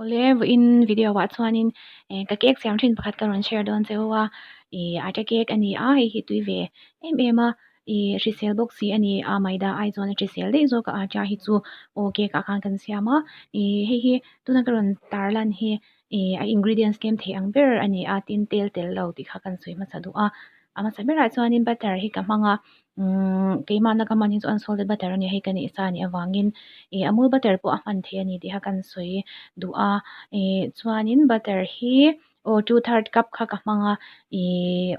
Awle vawiin video ah chuanin eh ka cake siam thin pakhat ka rawn share dawn che u a ih atta cake a ni a hei hi tui ve em em a ih hrisel bawk si a ni a maida ai chuan a hrisel daih zawk a atta hi chu aw cake ah khan kan siam a ih hei hi tuna ka rawn tarlan hi ih a ingredients tlem thei ang ber a ni a tin tel tel lo tih kha kan sawi hmasa duh a a hmasa berah chuanin butter hi ka hmang a umm keimahna ka hman hi chu unsalted butter a ni a hei ka neih sa a nih avangin ih amul butter pawh a hman theih a ni tih kha kan sawi duh a ih chuanin butter hi aw two third cup kha ka hmang a ih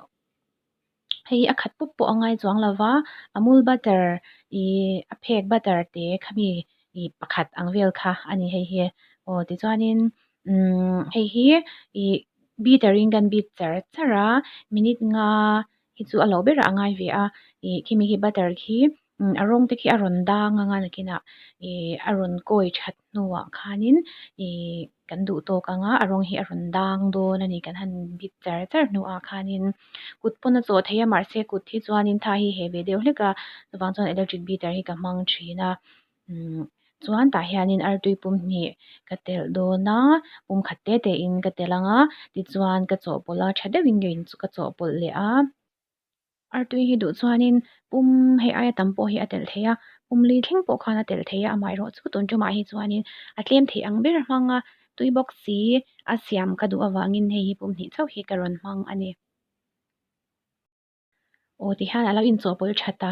hei a khat pup pawh a ngai chuang lo va amul butter ih a phek butter te khami ih pakhat ang vel kha a ni hei hi aw tichuanin umm hei hi ih beater in kan beat char char a minute nga hi chu a lo berah a ngai ve a ih khimi khi butter khi a rawng te khi a rawn dang ang a nakinah ih a rawn kawi that hnuah khanin ih kan duh tawk ang a a rawng hi a rawn dang dawn a ni kan han bit char char hnuah khanin kut pawn a chawh theih a mahse kut hi chuanin tha hi heh ve deuh hlek a chuvang chuan electric beater hi ka hmang thin a umm chuan tah hianin artui pum hnih ka telh dawn a pum khat te te in ka telh ang a tichuan ka chawhpawlh a tha deuhin ka in chu ka chawhpawlh leh a. Artui hi duh chuanin pum hei aia tam pawh hi a telh theih a, pum li thleng pawh khan a telh theih a, amaherawh chu tun tumah hi chuanin a tlem theih ang ber hmang a, tui bawk si a siam ka duh avangin hei hi pum hnih chauh hi ka rawn hmang a ni. Aw tihian a lo inchawhpawlh that a,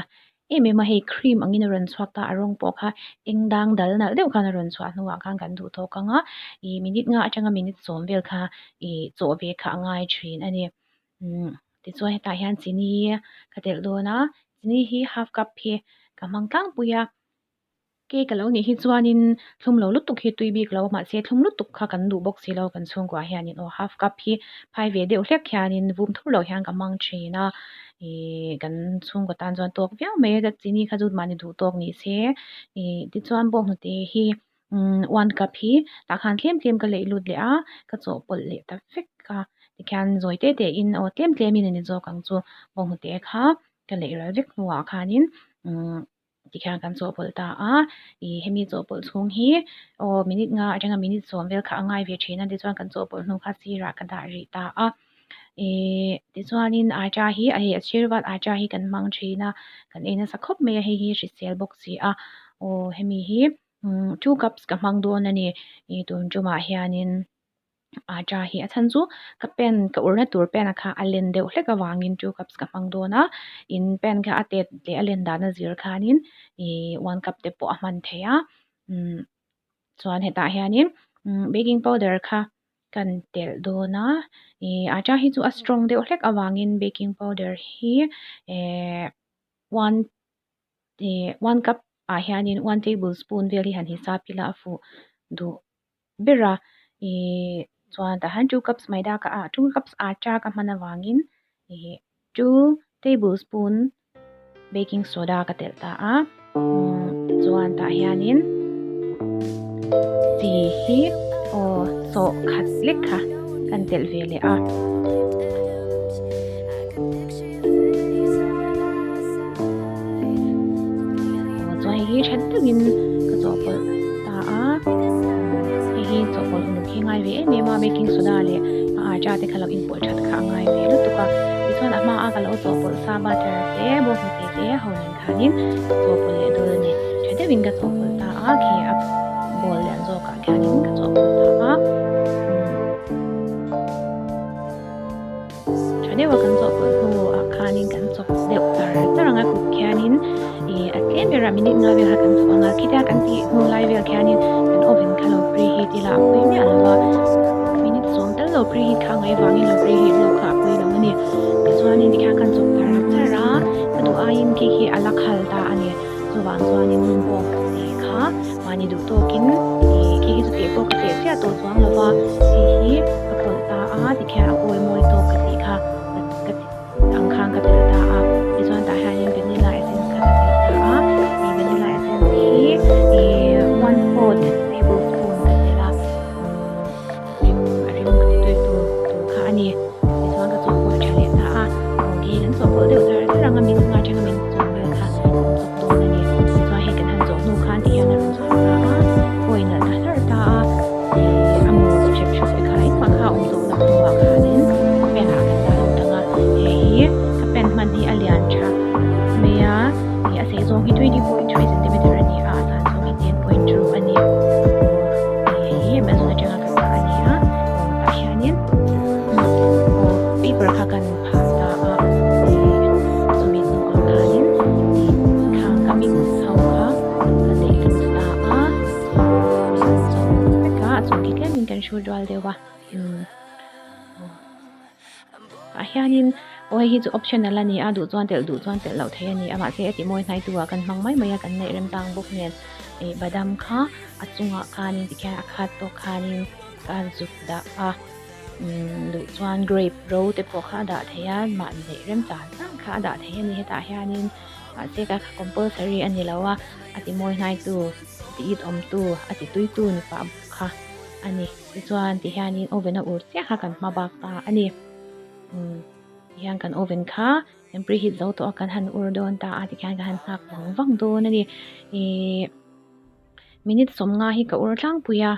em em a hei cream angin a rawn chhuak ta a rawng pawh kha eng dang dal nalh deuh khan a rawn chhuah hnuah khan kan duh tawk ang a, ih minute nga atanga minute sawm vel kha ih chawh ve kha a ngai thin a ni. Umm tichuan hetah hian chini ka telh dawn a chini hi half cup hi ka hmang tlangpui a cake a lo nih hi chuanin thlum lo lutuk hi tui bik lo a mahse thlum lutuk kha kan duh bawk si lo kan chhungkuah hianin aw half cup hi phai ve deuh hlek hianin vum thur loh hian ka hmang thin a ihh kan chhungkaw tan chuan tawk viau mai a chini kha chu mahni duh tawk ni se ihh tichuan bawnghnute hi umm one cup hi tah khan tlem tlem ka leih lut leh a ka chawhpawlh leh ta vek a tikhian zawi te te in aw tlem tlem in a ni zawk ang chu bawnghnute kha ka leih ral vek hnuah khanin umm tikhian kan chawhpawlh ta a ih hemi chawhpawlh chhung hi aw minute nga atanga minute sawm vel kha a ngai ve thin a tichuan kan chawhpawlh hnu kha sirah ka dah rih ta a ih tichuanin atta hi hei a sir vat atta hi kan hmang thin a kan ei nasa khawp mai a hei hi hrisel bawk si a aw hemi hi. Umm two cups ka hmang dawn a ni ih tun tumah hianin atta hi a chhan chu ka pen ka urna tur pen a kha a len deuh hlek avangin two cups ka hmang dawn a in pen kha a tet leh a len dan a zir khanin ih one cup te pawh a hman theih a umm chuan hetah hianin umm baking powder kha kan telh dawn a ih atta hi chu a strong deuh hlek avangin baking powder hi eh one. Ih one cup ah hianin one table spoon vel hi han hisap ila a fuh duh ber a ih chuan tah hian two cups maida ka ah two cups atta ka hman avangin ih two table spoon baking soda ka telh ta a umm chuan tah hianin chi hi aw sawh khat lek kha kan telh ve leh a. Aw chuan hei hi that deuhin ka chawhpawlh ta a hei hi chawhpawlh uluk hi a ngai ve em em a baking soda leh a atta te kha lo inpawlh that kha a ngai ve lutuk a tichuan a hma a ka lo chawhpawlh sa butter te bawnghnute te ho nen khanin ka chawhpawlh leh dawn a ni tha deuhin ka chawhpawlh ta a khi a bowl lian zawkah khianin ka chawhpawlh ta a. Tha deuha kan chawhpawlh hnuah khanin kan chawp deuh char char ang a kut khianin ih a tlem berah minute nga vel kha kan chawp ang a khitia kan tih hnu lai vel khianin kan oven kha lo preheat ila a pawi miah lo a minute sawm tal lo preheat kha a ngaih avangin lo preheat lawk kha a pawi lo a ni tichuanin tikhian kan chawp char char a ka duh aiin khi khi a la khal ta a ni chuvang chuanin bawng te kha mahni duh tawkin ih khi hi chu teh pawh ka teh chiah tawh chuang lo va hei hi ka pawlh ta a tikhian a kawi mawi tawk ka tih kha ka ti ang khan ka telh ta a tichuan tah hianin vanilla essence kha ka telh ta a ih vanilla essence hi ih one fourth table spoon ka telh a umm rim a rim ka ti tui tur tur kha a ni tichuan ka chawhpawlh tha leh ta a aw khi kan chawhpawlh deuh zar zar ang a min nga thenga min chawm vel kha kan chawp dawn a ni tichuan hei kan han zawh hnu khan ti hian a rawn chhuak ta a kawi nalh ta hlarh ta a ih a mu. rual deuh a umm tah hianin aw hei hi chu optional a ni a duh chuan telh duh chuan telh loh theih a ni a mahse a ti mawi hnai tu ah kan hmang mai mai a kan neih rem tang bawk nen ih badam kha a chungah khanin tikhian a khat tawk khanin ka zuk dah a umm duh chuan grape ro te pawh kha a dah theih a mahni neih rem tan tan kha a dah theih a ni hetah hianin mahse ka compulsory a ni lo a a ti mawi hnai tu a ti it awm tu a ti tui tu ni pah bawk kha a ni tichuan ti hianin oven a ur chiah kha kan hma bak ta a ni umm tihian kan oven kha kan preheat zo tawh a kan han ur dawn ta a tikhian kan han nghak vang vang dawn a ni ihh minute sawmnga hi ka ur tlangpui a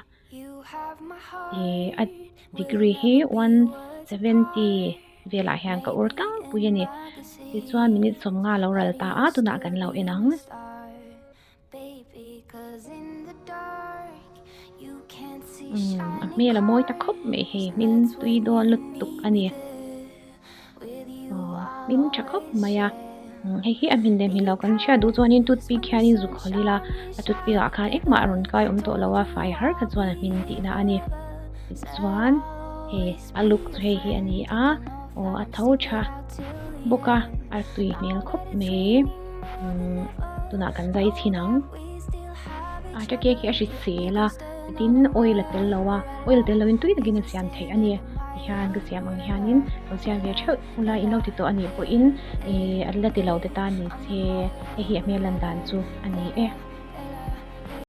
ihh a degree hi one seventy velah hian ka ur tlangpui a ni tichuan minute sawmnga a lo ral ta a tunah kan lo en ang. Umm a hmel a mawi ta khawp mai hei hmin tui dawn lutuk a ni aw hmin tha khawp mai a hei hi a hmin leh hmin loh kan hriat duh chuanin toothpick hianin zuk hawl ila a toothpick ah khan engmah a rawn kai awm tawh lo a fai har kha chuan a hmin tihna a ni tichuan hei a look chu hei hi a ni a aw a tho tha bawk a a tui hmel khawp mai umm tunah kan zai chhin ang atta cake hi a hrisel a tin oil a tel lo a oil tel loin tui takin a siam theih a ni tihian ka siam ang hianin lo siam ve theuh ula in lo ti tawh a nih pawhin ihh an la ti lo te tan ni se hei hi a hmel lan dan chu a ni e.